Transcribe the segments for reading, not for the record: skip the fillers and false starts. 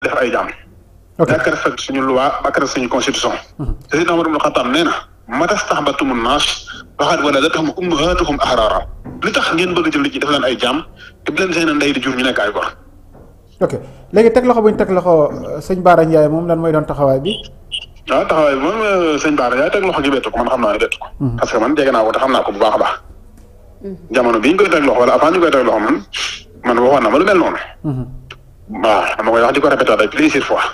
def ay jaam. ñàkk a respecté suñu loi ak suñu constitution. te Seydina Omar ibn Khattab nee na matastahbatumu naas faqad waladatuhum ummahatuhum ahraara li tax ngeen bëgg jël ci def leen ay jaam te bu leen seen ndey di jur ñu nekk ay gor. ok léegi teg loxo bu ñu teg loxo sëñ Bara Ndiaye moom lan mooy doon taxawaay bi. waaw taxawaay bi moom sëñ Bara Ndiaye teg loxo gi bettu ko man xam naa ne bettu ko. parce que man jege naa ko te xam naa ko bu baax a baax. jamono bii ñu koy teg loxo wala avant ñu koy teg loxo man waxoon na ma lu mel noonu. waaw dama koy wax di ko répété ay plusieurs fois.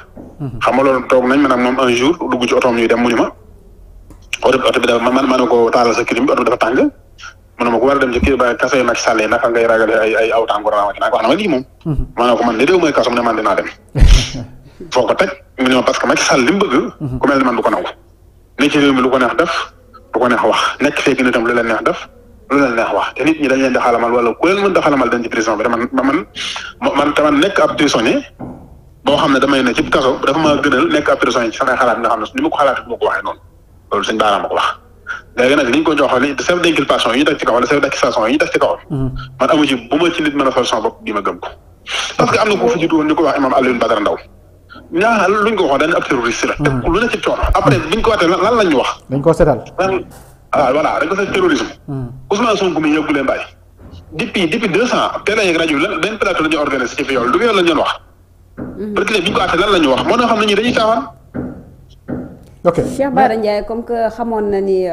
xam nga loolu toog nañ man ak moom un jour dugg ci otoom ñuy dem mu ni ma oto bi dafa man ma ne ko taalal sa clim bi oto bi dafa tàng mu ne ma ko war a dem ci kii ba kaso yi Macky Sall yi naka ngay ragale ay aw tàngoor naa wax na ma lii moom. ma ne ko man li déw mooy kaso mu ne man dinaa dem. foo ko teg mu ne ma parce que Macky Sall li mu bëgg. ku mel ni man du ko nangu. ne ci réew mi lu ko neex def du ko neex wax nekk fekk ni tam lu leen neex def lu leen neex wax te nit ñi dañ leen di xalamal wala ku leen mën di xalamal dañ ci prison bi man nekk ab prisonnier boo xam ne damay ne ci kaso dafa ma gënal nekk ab prisonnier ci samay xalaat nga xam ne ni ma ko xalaatee bu ma ko waxee noonu loolu sëñ Bara ma ko wax. léegi nag li ñu ko jox li chef d'inculpation yi ñu teg ci kaw wala chef d'accusation yi ñu teg ci kaw. man amu ci bu ma ci nit mën a sol sama bopp bi ma gëm ko. parce que am na ku fi jiitu woon ñu ko wax imam Alioune Badara Ndaw ñaa luñ ko waxoon dañ ab terroriste la. te lu ne ci coono après biñ ko waxee lan lañ ñu wax. dañ koo setal. voilà dañ ko seet terrorisme. Ousmane Sonko mi yóbbu leen bàyyi. depuis 200 télé yeeg rajo yi benn plateau la ñu organisé ci fi yow du yow lañ doon wax. parce que biñ ko waxee lan la ñu wax moo xam ne ñii dañuy taawaan. ok Cheikh Bara Ndiaye comme que xamoon na ni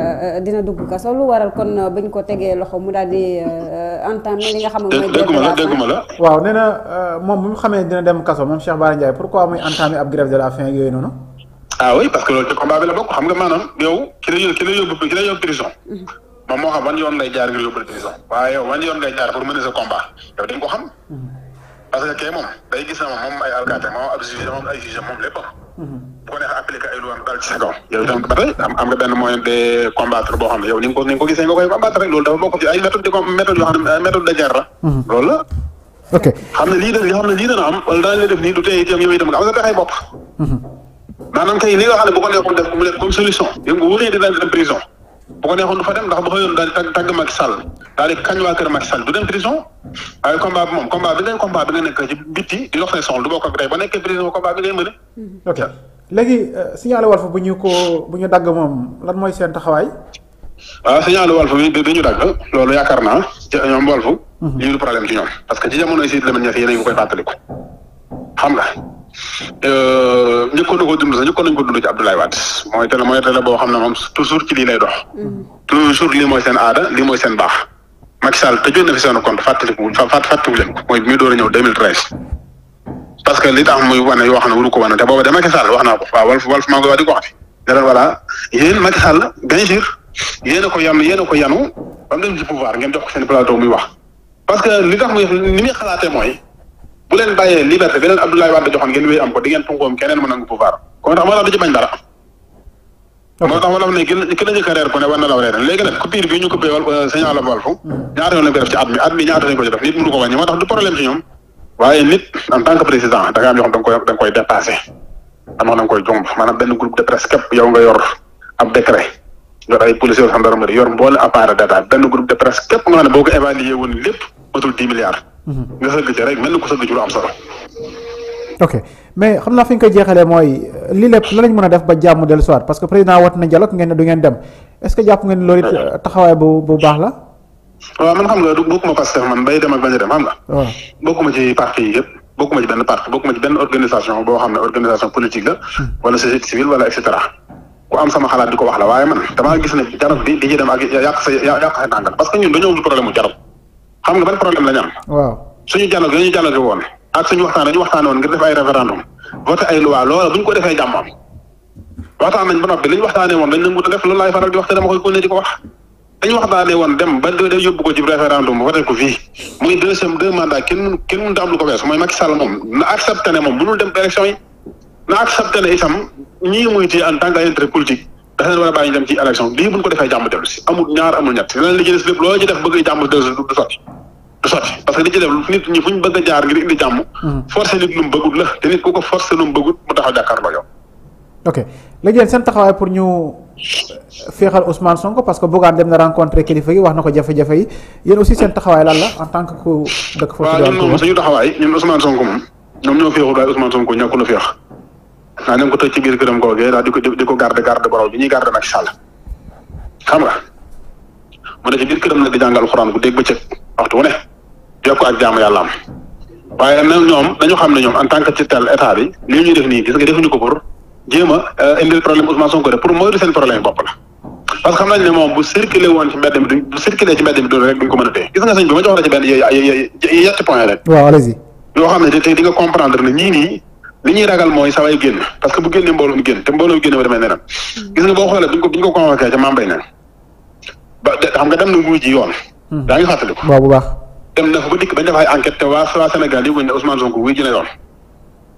dina dugg kaso lu waral kon bañ ko tegee loxo mu daal di entame li nga xam ne mooy. dégguma la waaw nee na moom bu ñu xamee dina dem kaso moom Cheikh Bara Ndiaye pourquoi muy entamé ab grève de la faim yooyu noonu. ah oui parce que loolu ci combat bi la bokk xam nga maanaam yow ki la yóbbu prison. moom moo xam ban yoon lay jaar ngir yóbbu prison waaye yow ban yoon ngay jaar pour mener sa combat yow dañ ko xam. parce que kay moom day gis na moom ay alkaate moom ab juge moom ay juge moom lépp bu ko neexee appliqué ay loi dal ci sa kaw yow itam ba tey am nga benn moyen de combattre boo xam ne yow ni nga ko gisee nga koy combattre rek loolu dafa bokk ci ay méthode yoo xam ne méthode de guerre la loolu la ok xam ne lii dana am wala daañu la def nii du tey itam yow itam nga am sa pexey bopp maanaam kay li nga xam ne bu ko neexoon def mu def comme solution yow nga wóoree dina dem prison bu ko neexoon du fa dem ndax bu xëyoon daal di tàgg Macky Sall daal di kañ waa kër Macky Sall du dem prison waaye combat bi moom combat bi nga nekk ci bitti di dox say soxla du bokk ak tey ba nekkee prison combat bi ngay mëne. ok léegi signalé Walf bu ñu dagg moom lan mooy seen taxawaay. waaw signalé Walf bi ñu dagg loolu yaakaar naa ñoom Walf. lii du problème ci ñoom parce que ci jamonoy Sidy Lamine Niass yéen a ngi koy fàttaliku xam nga. njëkkoon nañ ko dund ci Abdoulaye Wade mooy télé boo xam ne moom toujours ci lii lay dox. toujours lii mooy seen aada lii mooy seen baax. Macky Sall tëjoon na fi seen compte fàttaliku leen ko mooy bi muy door a ñëw 2013. parce que li tax muy wane yoo xam ne waru ko wane te booba de Macky Sall wax naa ko waaw Walf maa ngi koy wax di ko waxati. ne leen voilà yéen Macky Sall bien sûr yéen a ko yanu ba mu dem ci pouvoir ngeen jox ko seen plateau muy wax. parce que li tax muy ni muy xalaatee mooy. bu leen bàyyee liberté bi leen Abdoulaye Wade joxoon ngeen wéy am ko di ngeen tungoom keneen mu nangu pouvoir kon tax moo tax du ci bañ dara. moo tax wala ne ki la njëkk a reer ku ne war na law reer léegi nag coupure bi ñu coupé signal Walf ñaata yoon lañ ko def ci at mi ñaata lañ ko ci def nit mënu ko wàññi moo tax du problème ci ñoom waaye nit en tant que président da nga am yoo xam da nga koy dépassé am da nga koy jomb maanaam benn groupe de presse képp yow nga yor ab décret yor ay policiers gendarmerie yor mboole appareil d'état benn groupe de presse képp nga xam ne boo ko évalué woon lépp matul 10 milliards nga sëgg ci rek mel ni ko sëgg ci lu am solo. ok mais xam naa fi ñu koy jeexalee mooy lii lépp la lañ mën a def ba jàmm dellu soir parce que président wat na dialogue ngeen ne du ngeen dem est-ce que jàpp ngeen ne loolu it taxawaay bu baax la. waaw man xam nga bokkuma Pastef man bay dem ak bañ a dem xam nga. waaw bokkuma ci parti yi yëpp bokkuma ci benn parti bokkuma ci benn organisation boo xam ne organisation politique la. wala société civile wala et cetera. ku am sama xalaat di ko wax la waaye man damaa gis ne dialogue bi di ci dem ak yàq sa tàngal parce que ñun dañoo am problème mu dialogue xam nga ban problème la ñu am. waaw suñu dialogue dañu dialogue woon ak suñu dañu waxtaane woon ngir def ay référendum voté ay loi loola bu ñu ko defee jàmm am waxtaan nañ ba noppi li ñu waxtaanee woon dañ leen wut a def loolu laay faral di wax te dama koy continuer di ko wax dañu waxtaanee woon dem ba da yóbbu ko ci référendum voté ko fii muy deux mandats kenn mënut a am lu ko wees mooy Macky Sall moom na accepté ne moom mënul dem élection yi na accepté ne itam ñii muy téye en tant que intérêt politique dafa leen war a bàyyi ñu dem ci élection lii bu ñu ko defee jàmm dellu si amul ñaar amul ñett leneen li ci des lépp loolu ci def bëgg jàmm dellu si du sotti parce que li ci def nit ñi fu ñu bëgg a jaar ngir indi jàmm forcé nit lu mu bëggut la te nit ku ko forcé lu mu bëggut mu taxaw jàkkaarloo yow. ok léegi yéen seen taxawaay pour ñu féexal Ousmane Sonko parce que Bougane dem na rencontré kilifa yi wax na ko jafe-jafe yi yéen aussi seen taxawaay lan la en tant que ku dëkk foofu. waaw ñun moom suñu taxawaay ñun Ousmane Sonko moom ñoom ñoo féexul waaye Ousmane Sonko ñàkku la féex naa dem ko tëj ci biir këram googee daal di ko garde borom bi ñuy garde Macky Sall xam nga mu ne ci biir këram nag di jàngal alxuraan bu dégg bëccëg waxtu wu ne yokk ak jaamu yàlla am waaye nag ñoom dañu xam ne ñoom en tant que ci tel état bi lii ñuy def nii gis nga defuñu ko pour jéem a indil problème Ousmane Sonko de pour moytu seen problème bopp la parce que xam nañ ne moom bu circulé woon ci mbedd mi bu circulé ci mbedd mi doon rek duñ ko mën a téye gis nga sëñ bi ma jox la ci benn yetti point rek waaw allez-y yoo xam ne te di nga comprendre ne ñii nii li ñuy ragal mooy saway génn parce que bu génnee mbooloo mi génn te mbooloo mi génn ba demee neneen gis nga boo xoolee biñ ko convoqué ca Mame Mbaye Niang ba xam nga dem na nguy ji yoon daa ngi fàttaliku waaw bu baax dem na fa ba dikk bañ def ay enquête te waa Sénégal yëguñ ne Ousmane Sonko wuy ji na yoon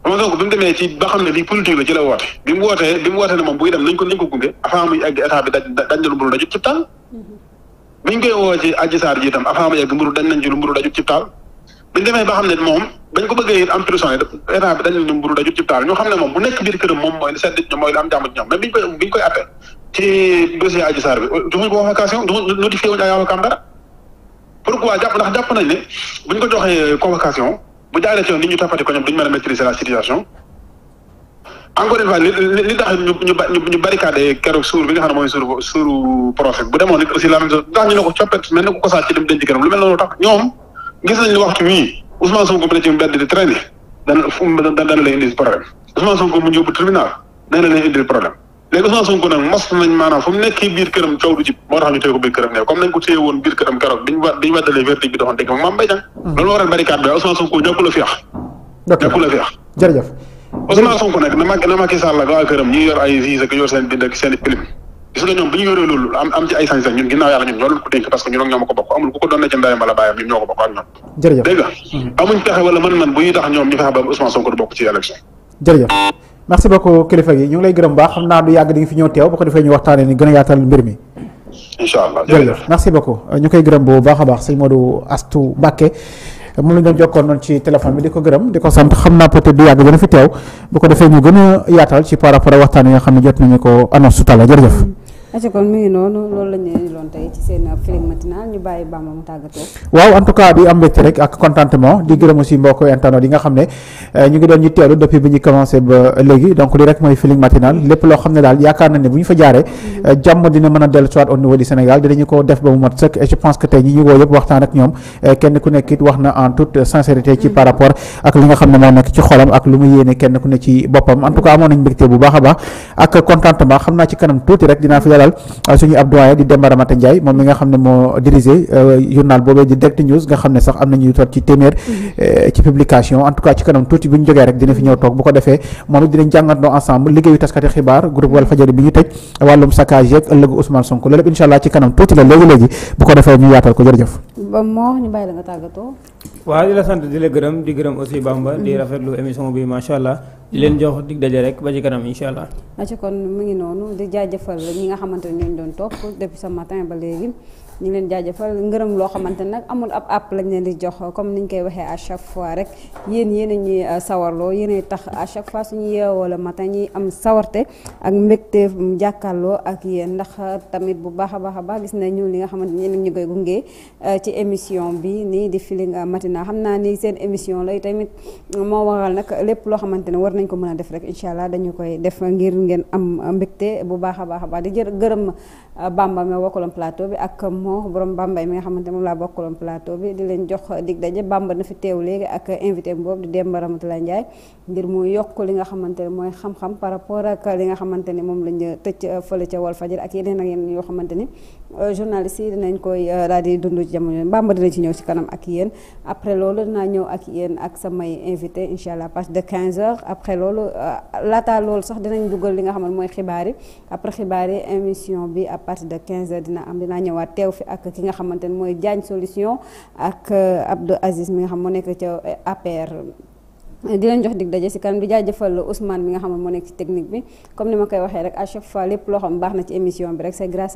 Ousmane Sonko bi mu demee ci ba xam ne lii politique la ci la woote bi mu wootee ne moom buy dem nañ ko gunge avant muy egg état bi dañ na lu mburu dajut ci taal biñ koy woo ci Adji Sarr ji itam avant muy egg dañ nañ ci lu mburu dajut ci taal biñ demee ba xam ne moom bañ ko bëggee am prison yi état bi dañ nañ lu mburu dajut ci taal ñoo xam ne moom bu nekk biir këram moom mooy li sedd ñoom mooy li am jàmm ci ñoom même biñ koy atte ci dossier Adji Sarr bi joxuñ ko convocation notifié wuñu ay avocat dara pourquoi jàpp nañ ne buñ ko joxee convocation bu jaaree ci yoon nit ñu toppati ko ñoom duñu mën a maîtriser la situation encore une fois li tax ñu barricade keroog suur bi nga xam ne mooy suuru procès bu demoon nit aussi la même chose tax ñu ne ko coppet mel ne ko sàcc ci dem denc këram lu mel noonu tax ñoom gis nañ ni waxtu wii Ousmane Sonko mu ne ci mbedd di traîner dana lay indi problème Ousmane Sonko mu yóbbu tribunal dana lay indi problème léegi Ousmane Sonko nag mos nañ maanaam fu mu nekk biir këram coow du jib moo tax ñu téye ko biir këram ne comme nañ ko téye woon biir këram keroog biñu weddalee verdict bi doxoon dégg ma Mame Mbaye Niang loolu moo waral barricade bi Ousmane Sonko ñàkku la féex jërëjëf Ousmane Sonko nag na Macky Sall ak waa këram ñi yor ay vise ak yor seen bind ak seen i pilim gis nga ñoom bi ñu yoree loolu am ci ay sañ-sañ ñun ginnaaw yàlla ñun ñoo leen ko dénk parce que ñun ak ñoom ko bokk amul ku ko doon na ci ndeyam wala bàyyam ñun ñoo ko bokk ak ñoom jërëjëf dégg nga amuñ pexe wala man bu ñuy tax ñoom ñu fexe ba Ousmane Sonko du bokk ci élection jërëjëf merci beaucoup kilifa gi ñu ngi lay gërëm baax xam naa du yàgg di nga fi ñëw teew bu ko defee ñu waxtaanee ni gën a yaatal mbir mi incha allah jërëjëf merci beaucoup ñu koy gërëm bu baax a baax sëñ Modou Astou Mbacké moom la ñu doon jokkoon noonu ci téléphone bi di ko gërëm di ko sant xam naa peut-être du yàgg dana fi teew bu ko defee ñu gën a yaatal ci par rapport ak waxtaan yi nga xam ne jot nañu ko annonce tout à l'heure jërëjëf aca kon mi ngi noonu loolu la ñu loon tey ci seen Feeling Matinal ñu bàyyi Bamba mu tàggatoo. waaw en tout cas di am mbégte rek ak contentement di gërëm aussi mbokk internet yi nga xam ne ñu ngi doon ñu teelu depuis bi ñu commencé ba léegi donc li rek mooy Feeling Matinal lépp loo xam ne daal yaakaar na ne bu ñu fa jaaree jàmm dina mën a dellu soit au niveau du Sénégal dinañu ko def ba mu mat sëkk et je pense que tey ñi ñu woo yëpp waxtaan ak ñoom kenn ku nekk it wax na en toute sincérité ci par rapport ak li nga xam ne moo nekk ci xolam ak lu mu yéene kenn ku ne ci boppam en tout cas amoon nañ mbégte bu baax a baax ak contentement xam naa ci kanam tuuti rek dinaa fi dalal suñu ab doyen di Demba Ramata Ndiaye moom mi nga xam ne moo dirigé journal boobee di Direct News nga xam ne sax am nañu tot ci téeméer ci publication en tout cas ci kanam tuuti bu ñu jógee rek dina fi ñëw toog bu ko defee moom it dinañ jàngandoo ensemble liggéeyu taskati xibaar groupe Walfadjri bi ñu tëj wàllum saccage yeeg ëllëgu Ousmane Sonko loolu lépp incha allah ci kanam tuuti la léegi-léegi bu ko defee ñu yaatal ko jërëjëf ba moo ñu bàyyi la nga tàggatoo. waaw di la sant di la gërëm di gërëm aussi Bamba di rafetlu émission bi macha allah di leen jox dig daje rek ba ci kanam incha allah. ci kon mu ngi noonu di jaajëfal ñi nga xamante ne ñooñu doon topp depuis ce matin ba léegi ñu leen jaajëfal ngërëm loo xamante ne nag amul ab app lañ leen di jox comme niñ koy waxee à chaque fois rek yéen a ñuy sawarloo yéenay tax à chaque fois suñu yeewoo le matin ñuy am sawarte ak mbégte jàkkaarloo ak yéen ndax tamit bu baax a baax gis nañu li nga xamante ne ñu koy gunge ci émission bi nii di Feeling Matinal xam naa ni seen émission la tamit moo waral nag lépp loo xamante ne war nañ ko mën a def rek incha allah dañu koy def ngir ngeen am mbégte bu baax a baax di gërëm Bamba mi bokkaloon plateau bi ak moo borom Bambay mi nga xamante moom laa bokkaloon plateau bi di leen jox dig daje Bamba na fi teew léegi ak invité boobu di Demba Ramatoulaye Ndiaye ngir mu yokk li nga xamante ne mooy xam-xam par rapport ak li nga xamante ne moom lañ tëj fële ca Walfadjri ak yeneen ak yeneen yoo xamante ni journaliste yi dinañ koy daal di dund ci jamono Bamba dina ci ñëw ci kanam ak yéen après loolu dinaa ñëw ak yéen ak samay invité incha allah à partir de 15h après loolu laataa loolu sax dinañ dugal li nga xamante mooy xibaar yi après xibaar yi émission bi à partir de 15h dinaa ñëwaat teew fi ak ki nga xamante ne mooy Diagne Solution ak Abdou Aziz mi nga xam moo nekk ca APR di leen jox dig daje si kanam di jaajëfal Ousmane mi nga xam ne moo nekk ci technique bi comme ni ma koy waxee rek à chaque fois lépp loo xam baax na ci émission bi rek c'est grâce